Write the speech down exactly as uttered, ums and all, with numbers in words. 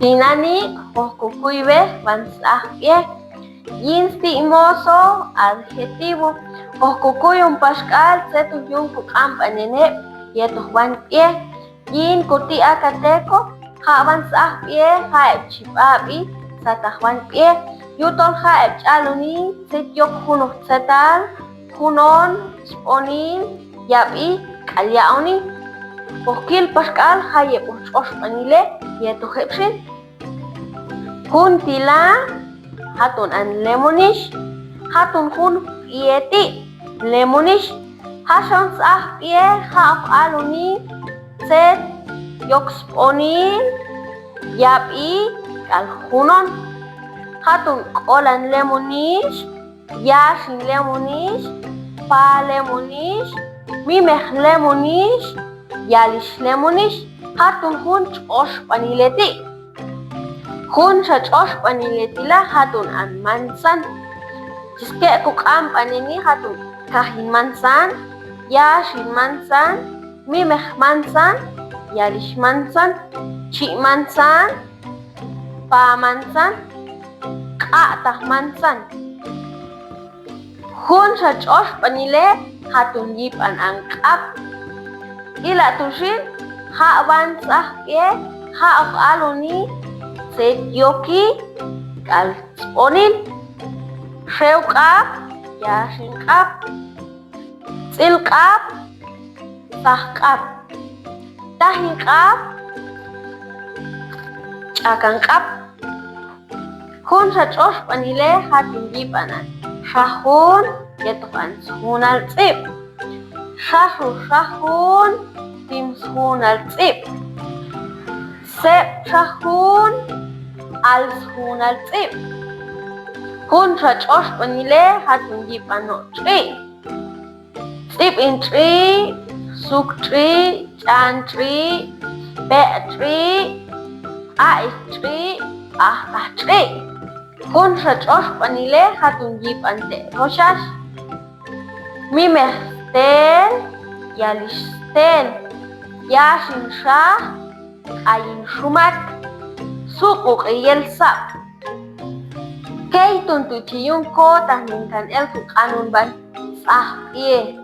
Ninani, jojkukuiwe, wan sahpie. Yin sti moso, adjetivo. Jojkukuium paskal, tsetu yunku kampanene, yetu wan pie. Yin kuti akateko, ja wan sahpie, ja epchipapi, sata wan pie. Yutol ja epchaluni, tsit yok junok tsetal, junon, sponin, yapi, kalyaoni. Pokil paskal, ja yepu chospanile, yetu jepsin. Jun tila, jatun an lemonish, jatun jun pieti, lemonish, jason sahpie, ja ok aluni, tset, yok sponin, yapi, kal junon. Jatun kolan lemonish, yasin lemonish, pa lemonish, mimek lemonish, yalish lemonish, jatun jun chospanileti. Jun sa chospanile tila jatun an mansan. Chiske ku kampanini jatun kahin mansan, yasin mansan, mimek mansan, yalish mansan, chi mansan, pa mansan, kata mansan. Jun sa chospanile jatun yipan an kap. Ila tusin, ja wan sahpie, ja ok aluni, tset yoki, kal sponin, seu kap, yasin kap, tsil kap, sah kap, tahin kap, chakan kap. Jun sa chospanile jatun yipan an sahun, yetu an sahunal tsip. Sasu sahun, tim sahunal tsip. Sep sahun, al sahunal tsip. Jun sa chospanile jatun yipan no chi. Tsip in chi, suk chi, chan chi, pe chi, ai chi, ahta chi. Jun sa chospanile jatun yipan te hoshas. Mimek sten, yalish sten, yasin sah, ayin sumat, sukuk yel sap. Kei tuntu chi yun kota ningkan elku kanun ban sahpie.